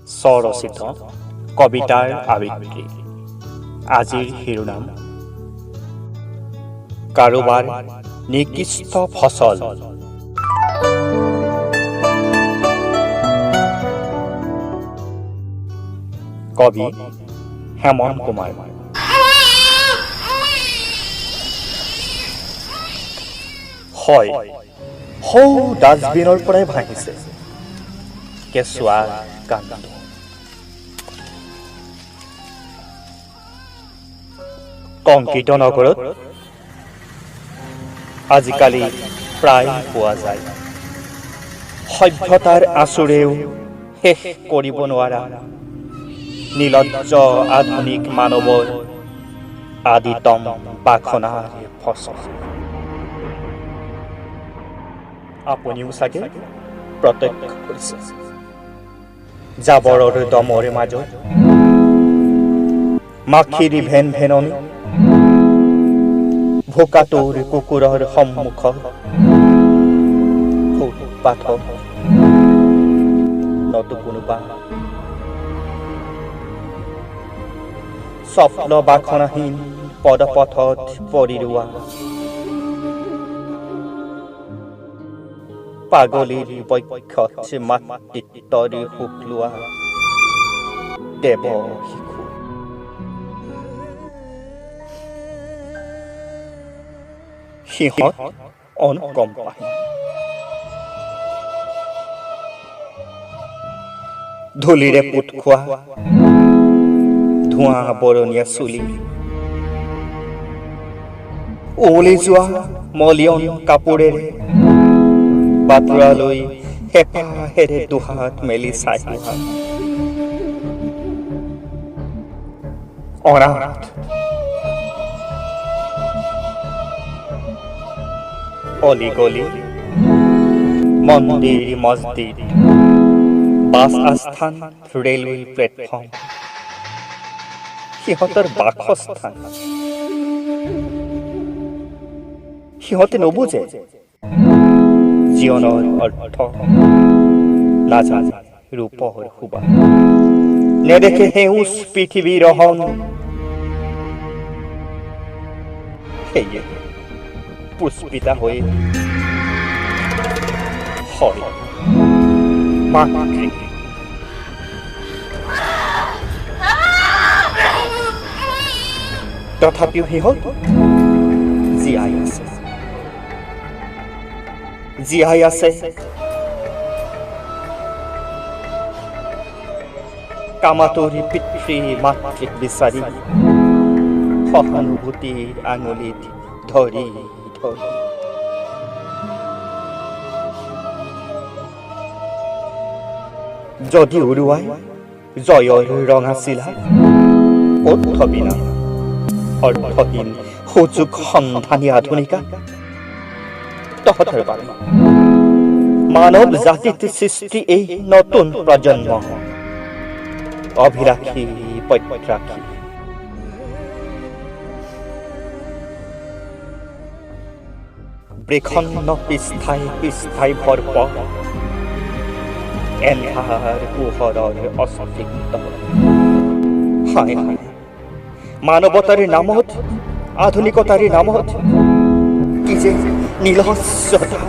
স্বৰচিত কবিতাৰ আবৃত্তি। আজিৰ শিৰোনাম কাৰোবাৰ নিকৃষ্ট ফচল। কবি হেমন্ত কুমাৰ। হয়, সৌ ডাষ্টবিনৰ পৰাই ভাঙিছে কেঁচুৱা কাণ্ড। কংক্ৰিট নগৰত আজিকালি প্ৰায় পোৱা যায়। সভ্যতাৰ আঁচোৰেও শেষ কৰিব নোৱাৰা নিলজ্জ আধুনিক মানৱৰ আদিতম বাসনাৰ ফচল। আপুনিও চাগে প্ৰত্যক্ষ কৰিছে জাবৰৰ দমৰ মাজত মাখিৰ ভেন ভেননি, ভোকাতুৰ কুকুৰৰ সন্মুখত ফুটপাথত নতু কোনোবা স্বপ্ন বাসনাহীন পদপথত পৰি ৰোৱা পাগলীৰ বক্ষত মাতৃত্বৰ সুখ লোৱা দেৱ শিশু। সিহঁত অনুকম্পাহীন, ধূলিৰে পোত খোৱা ধোঁৱা বৰণীয়া চুলি, উৱলি যোৱা মলিয়ন কাপোৰেৰে বাটৰালৈ হেঁপাহেৰে দুহাত মেলি চাই ৰোৱা অনাথ অলিগলি, মন্দিৰ মছজিদ, বাছ আস্থান, ৰেলৱে প্লেটফৰ্ম সিহঁতৰ বাসস্থান। সিহঁতে নুবুজে জীৱনৰ অৰ্থ, নাজানে ৰূপৰ সুবাস, নেদেখে সেউজ পৃথিৱীৰ ৰহণ। সেয়ে পুষ্পিতা হৈ হয় মাতৃ। তথাপিও সিহঁত জীয়াই আছে, জীয়াই আছে। কামাতুৰ পিতৃ মাতৃক বিচাৰি সহানুভূতিৰ আঙুলিত ধৰি ধৰি। যদি উৰুৱাই জয়ৰ ৰঙা চিলা, ক'ত থবি না অৰ্থহীন সুযোগ সন্ধানী আধুনিকা? তহঁতৰ বাবে মানৱ জাতিত সৃষ্টি এই নতুন প্ৰজন্ম অভিলাষী প্ৰত্যাশী। বৃখণ্ড পৃষ্ঠাই পৃষ্ঠাই ভৰপৰ এন্ধাৰ পোহৰৰ অস্তিত্ব। হায় হায়, মানৱতাৰ নামত, আধুনিকতাৰ নামত কি যে নিলজ্জতা!